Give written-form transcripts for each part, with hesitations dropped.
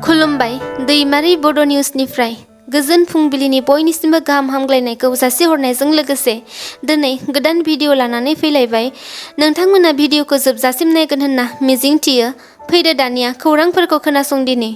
खुलुमबाय दैमारि बड' निउसनिफ्राय गोजोन फुंबिलिनि बयनिसिमबो गाहाम हामग्लायनायखौ जासिहरनायजों लोगोसे दिनै गोदान भिडिअ लानानै फैलायबाय। नोंथांमोना भिडिअखौ जोबजासिम नायगोन होनना मिजिंथियो। फैदो दानिया खौरांफोरखौ खोनासंदिनि।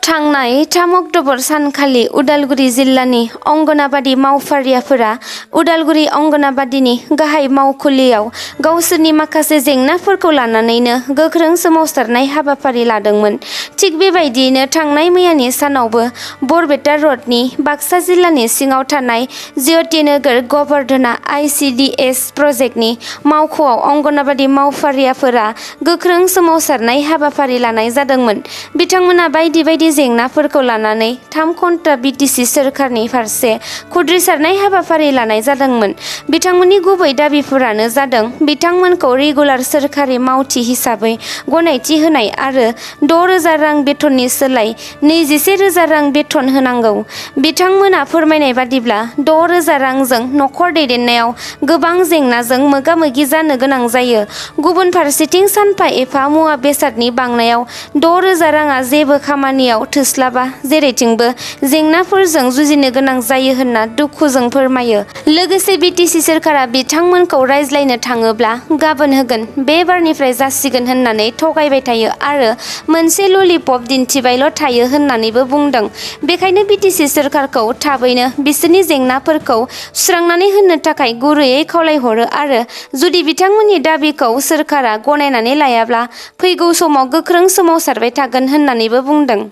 थांनाय 3 अक्ट'बर सानखालि उदालगुरि जिल्लानि अंगनाबादि मावफारियाफोरा उदालगुरि अंगनाबादिनि गाहाय मावखुलियाव गावसोरनि माखासे जेंनाफोरखौ लानानैनो गोख्रों सोमावसारनाय हाबाफारि लादोंमोन। थिग बेबायदियैनो थांनाय मैयानि सानावबो बरपेटा रडनि बाक्सा जिल्लानि सिङाव थानाय ज्यतिनगर गवर्धना ICDS प्रजेक्टनि मावख'आव अंगनाबादि मावफारियाफोरा गोख्रों सोमावसारनाय हाबाफारि लानाय जादोंमोन। बिथांमोना बायदि बायदि जेंनाफोरखौ लानानै 3 घन्टा BTC सोरखारनि फारसे खुद्रिसारनाय हाबाफारि लानाय जादोंमोन। बिथांमोननि गुबै दाबिफोरानो जादों बिथांमोनखौ रेगुलार सोरखारि मावथि हिसाबै गनायथि होनाय आरो 6,000 रां बेथननि सोलाय 21,000 रां बेथन होनांगौ। बिथांमोना फोरमायनाय बादिब्ला 6,000 रांजों न'खर दैदेननायाव गोबां जेंनाजों मोगा-मोगि जानो गोनां जायो। गुबुन फारसेथिं सानफा एफा मुवा बेसादनि बांनायाव 6,000 राङा जेबो खामानियाव थोस्लाबा जेरैथिंबो जेंनाफोरजों जुजिनो गोनां जायो होनना दुखुजों फोरमायो। लोगोसे BTC सोरखारा बिथांमोनखौ रायज्लायनो थाङोब्ला गाबोन होगोन, बे बारनिफ्राय जासिगोन होननानै थगायबाय थायो आरो मोनसे ललिपप दिन्थिबायल' थायो होननानैबो बुंदों। बेखायनो BTC सोरखारखौ थाबैनो बिसोरनि जेंनाफोरखौ सुस्रांनानै होनो थाखाय गुरैयै खावलायहरो आरो जुदि बिथांमोननि दाबिखौ सोरखारा गनायनानै लायाब्ला फैगौ समाव गोख्रों सोमावसारबाय थागोन होननानैबो बुंदों।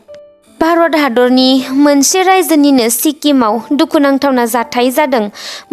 भारत हादरनि मोनसे रायजोनिनो सिक्किमाव दुखुनांथावना जाथाय जादों।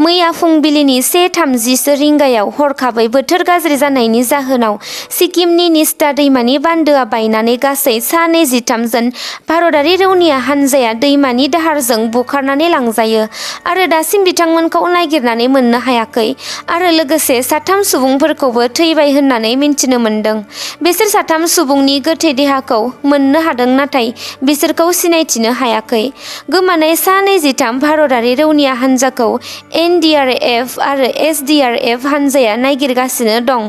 मैया फुंबिलिनि 1:30 रिंगायाव हरखाबै बोथोर गाज्रि जानायनि जाहोनाव सिक्किमनि निस्टा दैमानि बान्दोआ बायनानै गासै सा 23 जन भारतारि रौनिया हानजाया दैमानि दाहारजों बुखारनानै लांजायो आरो दासिम बिथांमोनखौ नागिरनानै मोननो हायाखै आरो लोगोसे 3 सुबुंफोरखौबो थैबाय होननानै मिन्थिनो मोन्दों। बिसोर 3 सुबुंनि गोथै देहाखौ मोननो हादों नाथाय बिसोरखौ सिनायथिनो हायाखै। गोमानाय सा 23 भारतारि रौनिया हानजाखौ NDRF आरो SDRF हानजाया नागिरगासिनो दं।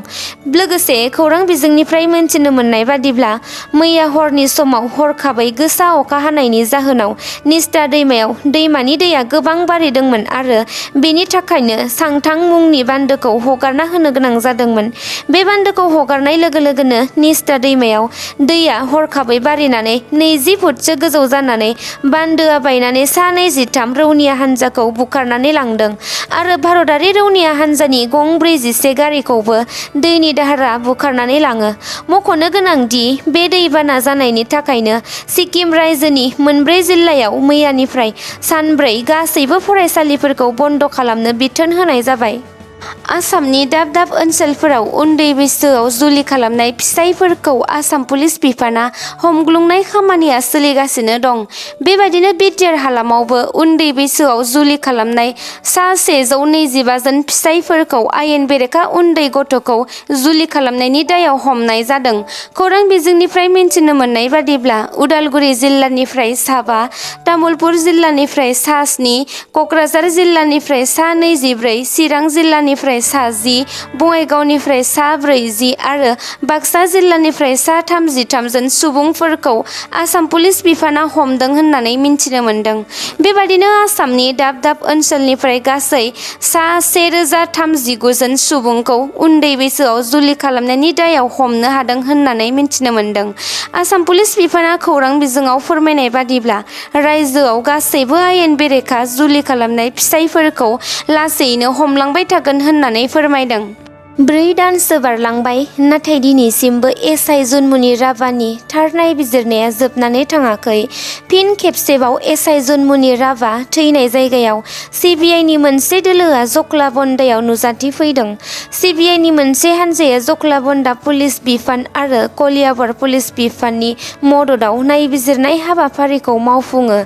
लोगोसे खौरां बिजोंनिफ्राय मिन्थिनो मोननाय बादिब्ला मैया हरनि समाव हरखाबै गोसा अखा हानायनि जाहोनाव निस्टा दैमायाव दैमानि दैया गोबां बारिदोंमोन आरो बेनि थाखायनो सांथां मुंनि बान्दोखौ हगारना होनो गोनां जादोंमोन। बे बान्दोखौ हगारनाय लोगो लोगोनो निस्टा दैमायाव दैया हरखाबै बारिनानै 20 फुटसो गोजौ जानानै बान्दोआ बायनानै सा 23 रौनिया हानजाखौ बुखारनानै लांदों आरो भारतारि रौनिया हानजानि गं 41 गारिखौबो दैनि दाहारा बुखारनानै लाङो। मख'नो गोनांदि बे दैबाना जानायनि थाखायनो सिक्किम रायजोनि 4 जिल्लायाव मैयानिफ्राय सानब्रै गासैबो फरायसालिफोरखौ बन्द' खालामनो बिथोन होनाय जाबाय। आसामनि दाब दाब ओनसोलफोराव उन्दै बैसोआव जुलि खालामनाय फिसायफोरखौ आसाम पुलिस बिफाना हमग्लुंनाय खामानिया सोलिगासिनो दं। बेबायदिनो बिटिआर हालामावबो उन्दै बैसोआव जुलि खालामनाय सा 125 जन फिसायफोरखौ आयेन बेरेखा उन्दै गथ'खौ जुलि खालामनायनि दायाव हमनाय जादों। खौरां बिजोंनिफ्राय मिन्थिनो मोननाय बादिब्ला उदालगुरि जिल्लानिफ्राय सा 5, तामुलपुर जिल्लानिफ्राय सा 7, क'क्राझार जिल्लानिफ्राय सा 24, चिरां जिल्लानिफ्राय सा 10, बङाइगावनिफ्राय सा 40 आरो बाक्सा जिल्लानिफ्राय सा 33 जन सुबुंफोरखौ आसाम पुलिस बिफाना हमदों होननानै मिन्थिनो मोन्दों। बेबादिनो आसामनि दाब दाब ओनसोलनिफ्राय गासै सा 1039 जन सुबुंखौ उन्दै बैसोआव जुलि खालामनायनि दायाव हमनो हादों होननानै मिन्थिनो मोन्दों। आसाम पुलिस बिफाना खौरां बिजोङाव फोरमायनाय बादिब्ला रायजोआव गासैबो आयेन बेरेखा जुलि खालामनाय फिसायफोरखौ लासैनो हमलांबाय थागोन होननानै फोरमायदों। 4 दानसो बारलांबाय नाथाय दिनैसिमबो एसआइ जुनमुनि राभानि थार नायबिजिरनाया जोबनानै थाङाखै। फिन खेबसेबाव एसआइ जुनमुनि राभा थैनाय जायगायाव सिबिआइनि मोनसे दोलोआ जख्लाबन्दायाव नुजाथिफैदों। सिबिआइनि मोनसे हानजाया जख्लाबन्दा पुलिस बिफान आरो कलियाबर पुलिस बिफाननि मददाव नायबिजिरनाय हाबाफारिखौ मावफुङो।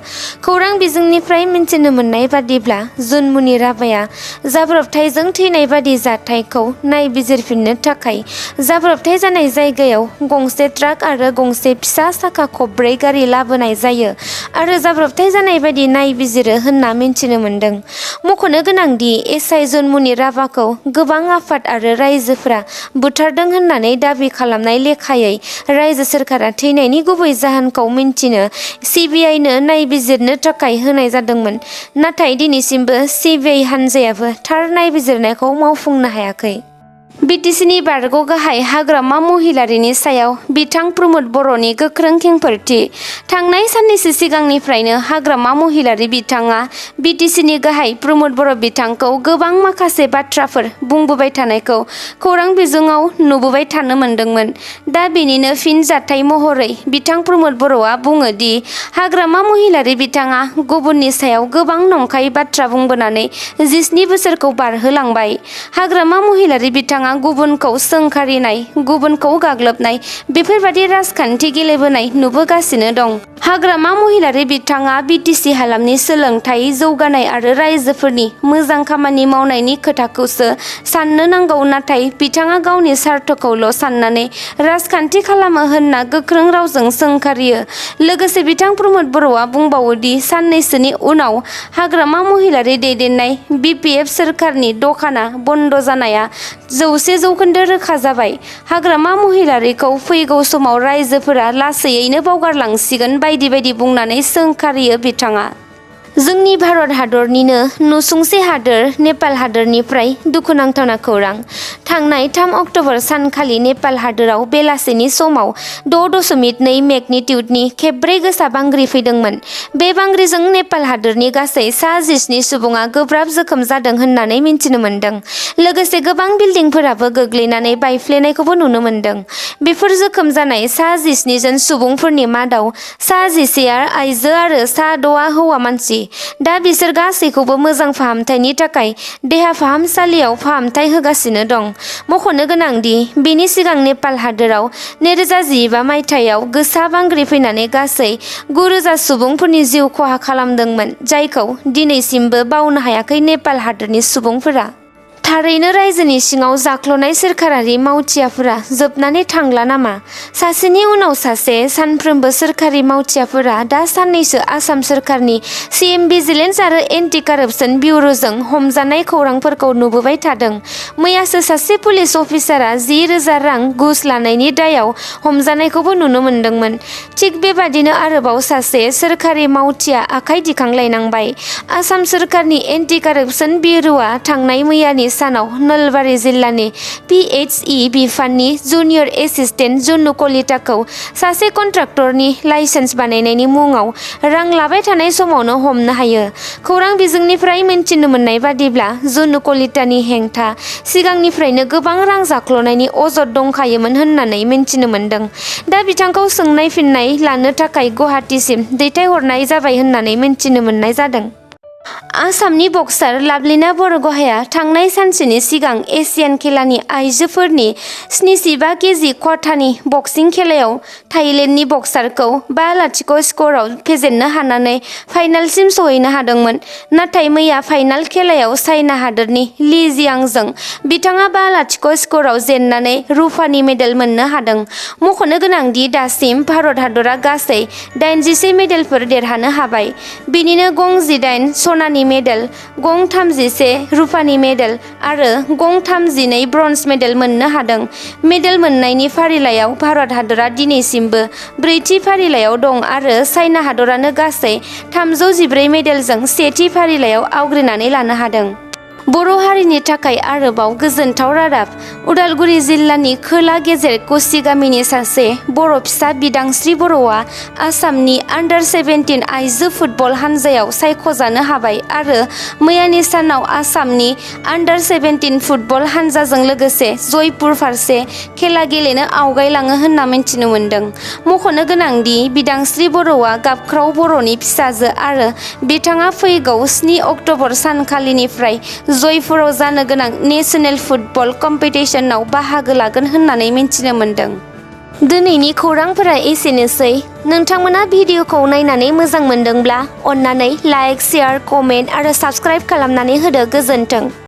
खौरां बिजोंनिफ्राय मिन्थिनो मोननाय बादिब्ला जुनमुनि राभाया जाब्रबथायजों थैनाय बादि जाथायखौ नायबिजिरफिननो थाखाय जाब्रबथाय जानाय जायगायाव गंसे ट्राक आरो गंसे फिसा साखा खबब्रै गारि लाबोनाय जायो आरो जाब्रबथाय जानाय बायदि नायबिजिरो होनना मिन्थिनो मोन्दों। मख'नो गोनांदि एसआइ जन्मुनि राभाखौ गोबां आफाद आरो रायजोफोरा बुथारदों होननानै दाबि खालामनाय लेखायै रायजो सोरखारा थैनायनि गुबै जाहोनखौ मिन्थिनो सिबिआइनो नायबिजिरनो थाखाय होनाय जादोंमोन। नाथाय दिनैसिमबो सिबिआइ हान्जायाबो थार नायबिजिरनायखौ मावफुंनो हायाखै। बिटिसिनि बारग' गाहाय हाग्रामा महिलारिनि सायाव बिथां प्रमद बर'नि गोख्रों खेंफोरथि। थांनाय साननैसो सिगांनिफ्रायनो हाग्रामा महिलारि बिथाङा बिटिसिनि गाहाय प्रमद बर' बिथांखौ गोबां माखासे बाथ्राफोर बुंबोबाय थानायखौ खौरां बिजोङाव नुबोबाय थानो मोन्दोंमोन। दा बेनिनो फिनजाथाय महरै बिथां प्रमद बर'आ बुङो दि हाग्रामा महिलारि बिथाङा गुबुननि सायाव गोबां नंखाय बाथ्रा बुंबोनानै 17 बोसोरखौ बारहोलांबाय। हाग्रामा महिलारि बिथाङा गुबुनखौ सोंखारिनाय, गुबुनखौ गाग्लोबनाय बेफोरबादि राजखान्थि गेलेबोनाय नुबोगासिनो दं। हाग्रामा महिलारि बिथाङा बिटिसि हालामनि सोलोंथाइ जौगानाय आरो रायजोफोरनि मोजां खामानि मावनायनि खोथाखौसो साननो नांगौ, नाथाय बिथाङा गावनि स्वार्थखौल' साननानै राजखान्थि खालामो होनना गोख्रों रावजों सोंखारियो। लोगोसे बिथां प्रमद बर'आ बुंबावो दि साननैसोनि उनाव हाग्रामा महिलारि दैदेननाय बिपिएफ सोरखारनि दखाना बन्द जानाया 100% रोखा जाबाय। हाग्रामा महिलारिखौ फैगौ समाव रायजोफोरा लासैयैनो बावगारलांसिगोन बायदि बायदि बुंनानै सोंखारियो बिथाङा। जोंनि भारत हादरनिनो नसुंसे हादोर नेपाल हादोरनिफ्राय दुखुनांथावना खौरां। थांनाय 3 अक्ट'बर सानखालि नेपाल हादोराव बेलासिनि समाव 6.2 मेगनिटिउडनि खेबब्रै गोसा बांग्रि फैदोंमोन। बे बांग्रिजों नेपाल हादोरनि गासै सा 17 सुबुङा गोब्राब जोखोम जादों होननानै मिन्थिनो मोन्दों। लोगोसे गोबां बिल्डिंफोराबो गोग्लैनानै बायफ्लेनायखौबो नुनो मोन्दों। बेफोर जोखोम जानाय सा 17 जन सुबुंफोरनि मादाव सा 11आ आइजो आरो सा 6आ हौवा मानसि। दा बिसोर गासैखौबो मोजां फाहामथायनि थाखाय देहा फाहामसालियाव फाहामथाय होगासिनो दं। मख'नो गोनांदि बेनि सिगां नेपाल हादोराव 2015 मायथाइयाव गोसा बांग्रि फैनानै गासै 9,000 सुबुंफोरनि जिउ खहा खालामदोंमोन, जायखौ दिनैसिमबो बावनो हायाखै नेपाल हादोरनि सुबुंफोरा। थारैनो रायजोनि सिङाव जाख्ल'नाय सोरखारारि मावथियाफोरा जोबनानै थांला नामा? सासेनि उनाव सासे सानफ्रोमबो सोरखारि मावथियाफोरा दा साननैसो आसाम सोरखारनि सिएम भिजिलेन्स आरो एन्टि कारापसन ब्युर'जों हमजानाय खौरांफोरखौ नुबोबाय थादों। मैयासो सासे पुलिस अफिसारा 10,000 रां घुस लानायनि दायाव हमजानायखौबो नुनो मोन्दोंमोन। थिग बेबादिनो आरोबाव सासे सोरखारि मावथिया आखाइ दिखांलायनांबाय। आसाम सोरखारनि एन्टि कारापसन ब्युर'आ थांनाय मैयानि सानाव नलबारि जिल्लानि पिएचइ बिफाननि जुनियर एसिस्टेन्ट जुनु कलिताखौ सासे कन्ट्राक्टरनि लाइसेन्स बानायनायनि मुङाव रां लाबाय थानाय समावनो हमनो हायो। खौरां बिजोंनिफ्राय मिन्थिनो मोननाय बादिब्ला जुनु कलितानि हेंथा सिगांनिफ्रायनो गोबां रां जाख्ल'नायनि अजद दंखायोमोन होननानै मिन्थिनो मोन्दों। दा बिथांखौ सोंनाय फिननाय लानो थाखाय गुवाहाटीसिम दैथायहरनाय जाबाय होननानै मिन्थिनो मोननाय जादों। आसामनि बक्सार लाभलिना बरग'हाइआ थांनाय सानसेनि सिगां एसियान खेलानि आइजोफोरनि 75 केजि खथानि बक्सिं खेलायाव थाइलेन्डनि बक्सारखौ 5-0 स्क'रआव फेजेननो हानानै फाइनालसिम सौहैनो हादोंमोन। नाथाय मैया फाइनाल खेलायाव चाइना हादोरनि ली जियांगजों बिथाङा 5-0 स्क'रआव जेननानै रुफानि मेडेल मोननो हादों। मख'नो गोनांदि दासिम भारत हादरा गासै 81 मेडेलफोर देरहानो हाबाय। बिनिनो गं 18 सनानि मेडेल, गं 31 रुफानि मेडेल आरो गं 32 ब्रन्ज मेडेल मोननो हादों। मेडेल मोननायनि फारिलाइयाव भारत हादरा दिनैसिमबो 4थि फारिलाइयाव दं आरो चाइना हादरानो गासै 314 मेडेलजों 1थि फारिलाइयाव आवग्रिनानै लानो हादों। बर' हारिनि थाखाय आरोबाव गोजोनथाव रादाब। उदालगुरि जिल्लानि खोला गेजेर कुसि गामिनि सासे बर' फिसा बिदांस्रि बर'आ आसामनि आन्डार-17 आइजो फुटबल हानजायाव सायख'जानो हाबाय आरो मैयानि सानाव आसामनि आन्डार-17 फुटबल हानजाजों लोगोसे जयपुर फारसे खेला गेलेनो आवगायलाङो होनना मिन्थिनो मोन्दों। मख'नो गोनांदि बिदांस्रि बर'आ गाबख्राव बर'नि फिसाजो आरो बिथाङा फैगौ 7 अक्ट'बर सानखालिनिफ्राय जयपुराव जानो गोनां नेशनेल फुटबल कम्पिटिशनाव बाहागो लागोन होननानै मिन्थिनो मोन्दों। दिनैनि खौरांफोरा एसेनोसै। नोंथांमोना भिडिअखौ नायनानै मोजां मोनदोंब्ला अन्नानै लाइक, शेयार, कमेन्ट आरो साबस्क्राइब खालामनानै होदो। गोजोन्थों।